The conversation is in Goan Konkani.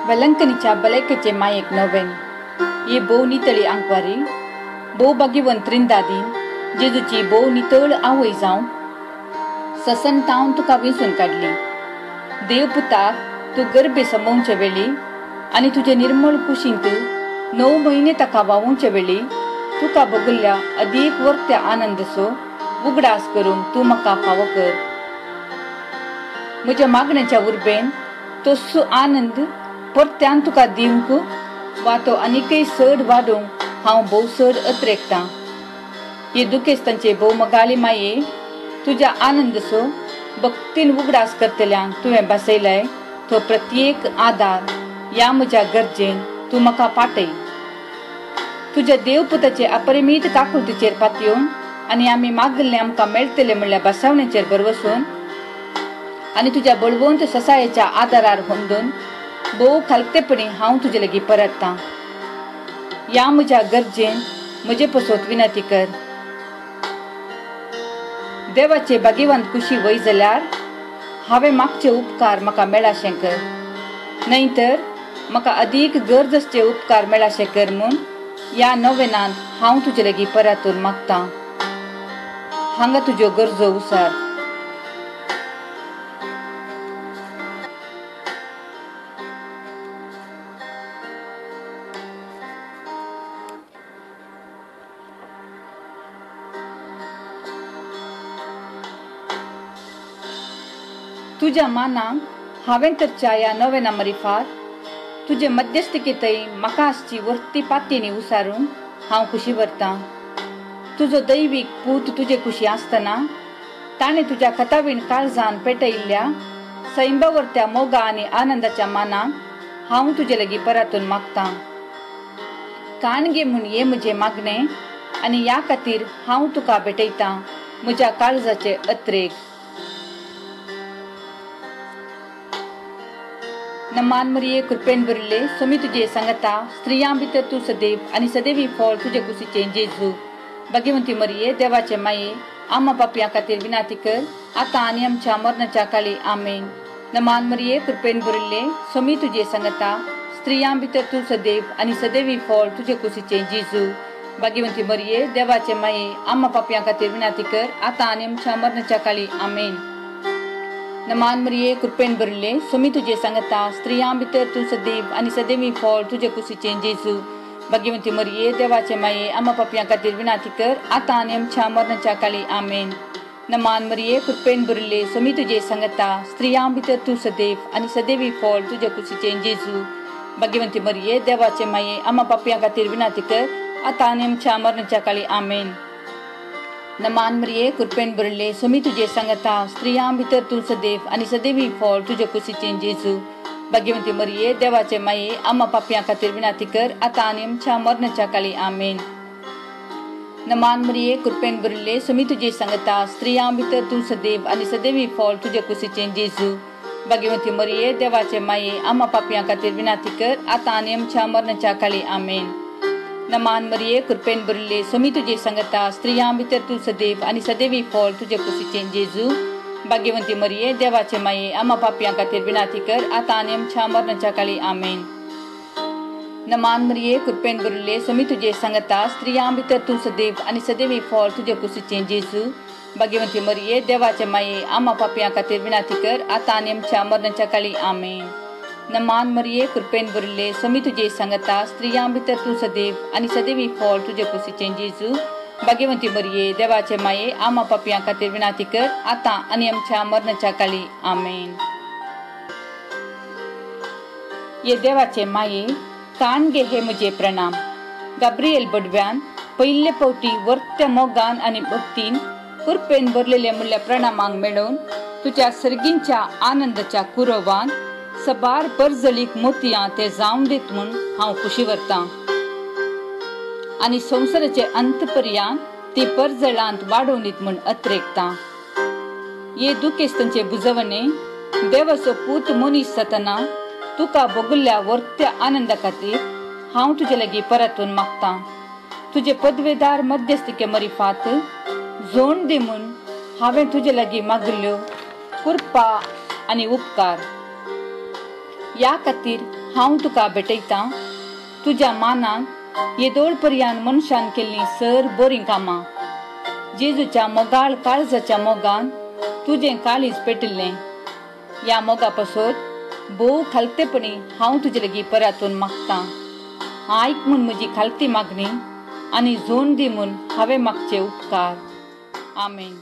वेलंकनीच्या बलायकेचे मायेक नोवेन. ही भोव नितळी आंकवारी, भोव भाग्यवंत त्रिंदादीन जेजूची भोव नितळ आवय जावन ससनतावन तुका वेंचून काडली. देवपुताक तूं गर्भे समोवचे वेळी आनी तुजे निर्मळ कुशींत 9 म्हयने ताका वावोवचे वेळी तुका भोगल्ल्या अदीक वर्त्या आनंदसो उगडास करूंक तूं म्हाका फावो कर. म्हज्या मागण्याच्या उर्बेन तस्सो आनंद परत्यान तुका दिवंक वा तो आनीकय चड वाडोवंक हांव भोव चड अत्रेकतां. हे दुखेस्तांचे भोव मगाली माये, तुज्या आनंदसो भक्तीन उगडास करतल्यांक तुवें बसयलाय तो प्रत्येक आदार ह्या म्हज्या गरजेन तूं म्हाका पाटय. तुज्या देवपुताचे अपरिमीत काकुळतीचेर पातयेवन आनी आमी मागिल्लें आमकां मेळटलें म्हणल्यार बसावणेचेर भरवसून आनी तुज्या बळवंत ससायेच्या आदारार होंदून भोव खालतेपणी हांव तुजे लागीं परततां. ह्या म्हज्या गरजेन म्हजे पसत विनंती कर. देवाचे भाग्यवंत कुशी वय जाल्यार हांवें मागचे उपकार म्हाका मेळाशें कर, न्हय तर म्हाका अदीक गरज आसचे उपकार मेळाशें कर म्हूण ह्या नोवेनांत हांव तुजे लागीं परातून मागतां. हांगा तुज्यो गरजो उसार. तुज्या मानाक हांवें करच्या ह्या नोवेना मरिफात तुजे मध्यस्थिकेंतय म्हाका आसची वर्ती पातयेनी उसारून हांव खुशी व्हरतां. तुजो दैवीक पूत तुजे खुशी आसतना ताणें तुज्या खतावीण काळजान पेटयिल्ल्या सैंबावरत्या मोगा आनी आनंदाच्या मानाक हांव तुजे लागीं परातून मागतां. काण घे म्हूण हे म्हजें मागणें आनी ह्या खातीर हांव तुका भेटयतां म्हज्या काळजाचे अत्रेक. नमान मरिये, कृपेन भरिल्ले, स्वामी तुजे सांगता, स्त्रियां भितर तूं सदैव आनी सदैवी फळ तुजे कुशीचें जेजू. भाग्यवंती मरिये, देवाचे माये, आमा पापयां खातीर विनंती कर, आतां आनी आमच्या मरणाच्या काळी. आमेन. नमान मरिये, कृपेन भरिल्ले, स्वामी तुजे सांगता, स्त्रियां भितर तूं सदैव आनी सदैवी फळ तुजे कुशीचें जेजू. भाग्यवंती मरिये, देवाचे माये, आमा पापयां खातीर विनंती कर, आतां आनी आमच्या मरणाच्या काळी. आमेन. नमान मरिये, कृपेन भरिल्ले, स्वामी तुजे सांगता, स्त्रियां भितर तूं सदैव आनी सदैवी फळ तुजे कुशीचें जेजू. भाग्यवंती मरिये, देवाचे माये, आमा पापयां खातीर विनंती कर, आतां आनी आमच्या मरणाच्या काळी. आमेन. नमान मरिये, कृपेन भरिल्ले, स्वामी तुजे सांगता, स्त्रियां भितर तूं सदैव आनी सदैवी फळ तुजे कुशीचें जेजू. भाग्यवंती मरिये, देवाचे माये, आमा पापयां खातीर विनंती कर, आतां आनी आमच्या मरणाच्या काळी. आमेन. नमान मरिये, कृपेन भरिल्ले, स्वामी तुजे सांगता, स्त्रियां भितर तूं सदैव आनी सदैवी फळ तुजे कुशीचें जेजू. भाग्यवंती मरिये, देवाचे माये, आमा पापयां खातीर विनंती कर, आतां आनी आमच्या मरणाच्या काळी. आमेन. नमान मरिये, कृपेन भरिल्ले, स्वामी तुजे सांगता, स्त्रियां भितर तूं सदैव आनी सदैवी फळ तुजे कुशीचें जेजू. भाग्यवंती मरिये, देवाचे माये, आमा पापयां खातीर विनंती कर, आतां आनी आमच्या मरणाच्या काळी. आमेन. नमान मरिये, कृपेन भरिल्ले, स्वामी तुजे सांगता, स्त्रियां भितर तूं सदैव आनी सदैवी फळ तुजे कुशीचें जेजू. भाग्यवंती मरिये, देवाचे माये, आमा पापयां खातीर विनंती कर, आतां आनी आमच्या मरणाच्या काळी. आमेन. नमान मरिये, कृपेन भरिल्ले, स्वामी तुजे सांगता, स्त्रियां भितर तूं सदैव आनी सदैवी फळ तुजे कुशीचें जेजू. भाग्यवंती मरिये, देवाचे माये, आमा पापयां खातीर विनंती कर, आतां आनी आमच्या मरणाच्या काळी. आमेन. नमान मरिये, कृपेन भरिल्ले, स्वामी तुजे सांगता, स्त्रियां भितर तूं सदैव आनी सदैवी फळ तुजे कुशीचें जेजू. भाग्यवंती मरिये, देवाचे माये, आमा पापयां खातीर विनंती कर, आतां आनी आमच्या मरणाच्या काळी. आमेन. ये देवाचे माये, कान घे हे म्हजे प्रणाम. गाब्रिएल बडव्यान पयले फावटी वर्त्या मोगान आनी भक्तीन कृपेन भरलेले म्हणल्या प्रणामांक मेळोवन तुज्या सर्गींच्या आनंदाच्या कुरवान सबार परजळीक मोतयां ते जावन दीत म्हूण हांव खुशी व्हरतां आनी संवसाराचे अंतपर्यांत ती परजळांत वाडोवन दीत म्हूण अत्रेकतां. हे दुखेस्तांचे बुजवणे देवाचो पूत मनीस जातना तुका भोगल्ल्या वर्त्या आनंदा खातीर हांव तुजे लागीं परतून मागतां. तुजे पदवेदार मध्यस्थिके मरिफात जोण दी म्हूण हांवें तुजे लागीं मागिल्ल्यो कृपा आनी उपकार. ह्या खातीर हांव तुका भेटयतां तुज्या मानान येदोळ पर्यान मनशान केल्लीं सर बरीं कामां. जेजूच्या मोगाळ काळजाच्या मोगान तुजें काळीज पेटिल्लें. ह्या मोगा पासत भोव खालतेपणी हांव तुजे लागीं परातून मागतां. आयक म्हूण म्हजी खालती मागणी आनी झोन दी म्हूण हांवें मागचे उपकार. आमेन.